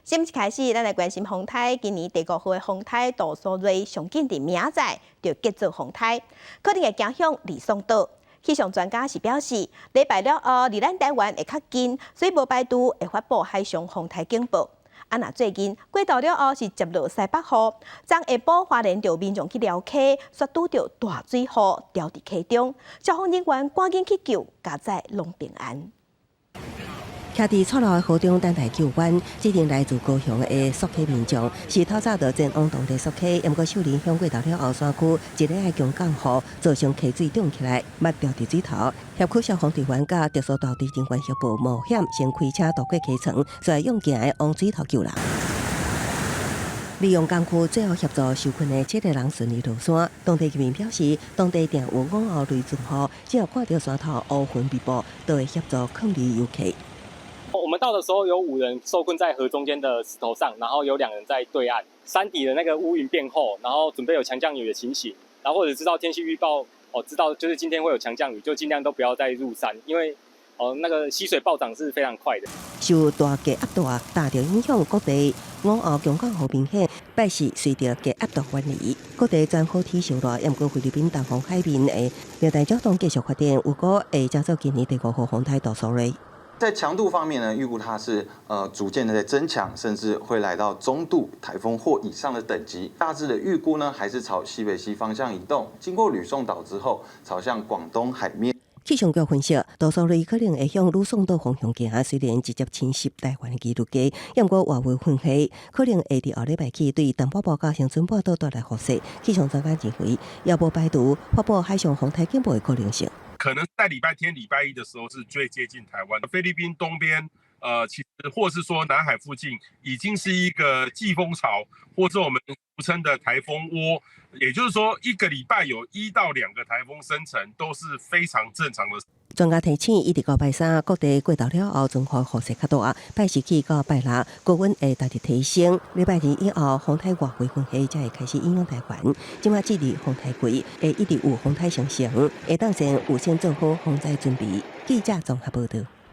新聞開始，咱來關心風颱。今年第五號的風颱杜蘇芮上緊佇明仔載就結做風颱，可能會行向呂宋島。氣象專家是表示，禮拜了後離咱台灣會較近，所以無排除會發布海上風颱警報。啊，若最近過晝了後是接落西北雨，昨下晡花蓮就有民眾去寮溪，煞拄著大水雨牢佇溪中，消防人員趕緊去救，佳哉攏平安。徛佇錯落的河中等待救援，這陣來自高雄的溯溪民眾是透早就前往當地溯溪，毋過受影響過晝了後，山區一个強降雨，造成溪水漲起來，淹牢佇水頭。協區消防隊員佮特殊大隊人員協助冒險，先開車渡過溪床，再用行的往水頭救人。利用工具最後協助受困的七個人順利落山。當地居民表示，當地定有午後雷陣雨，只要看著山頭烏雲密佈，都會協助勸離遊客。我們到的時候有五人受困在河中間的石頭上，然後有兩人在對岸。山底的那個烏雲變厚，然後準備有強降雨的情形，然後或者知道天氣預報，哦，知道就是今天會有強降雨，就盡量都不要再入山，因為哦那個溪水暴漲是非常快的。受大低壓帶大著影響，各地午後強降雨明顯，拜四隨著低壓帶遠離，各地轉好天受熱，毋過菲律賓東方海面的熱帶擾動繼續發展，預估會成做今年第五號風颱杜蘇芮。在強度方面呢，預估它是逐漸的在增強，甚至會來到中度颱風或以上的等級。大致的預估呢，還是朝西北西方向移動，經過呂宋島之後，朝向廣東海面。氣象局分析，杜蘇芮可能會向呂宋島方向行，雖然直接侵襲台灣的幾率低，毋過外圍雲系可能會佇後禮拜起對東北部佮恆春半島帶來雨勢。氣象專家認為，也無排除發布海上風颱警報的可能性。可能在禮拜天、禮拜一的時候是最接近台灣。菲律賓東邊，其實或是說南海附近，已經是一個季風槽，或者我們俗稱的颱風窩。也就是說，一個禮拜有1到2個颱風生成，都是非常正常的。專家提醒，一直到拜三，各地過晝了後，狀況雨勢較大。拜四起到拜六，高溫會大致提升。禮拜二以後，風颱外圍雲系才會開始影響台灣。這馬這裡風颱季會一直有風颱生成，會當先預先做好防災準備。記者綜合報道。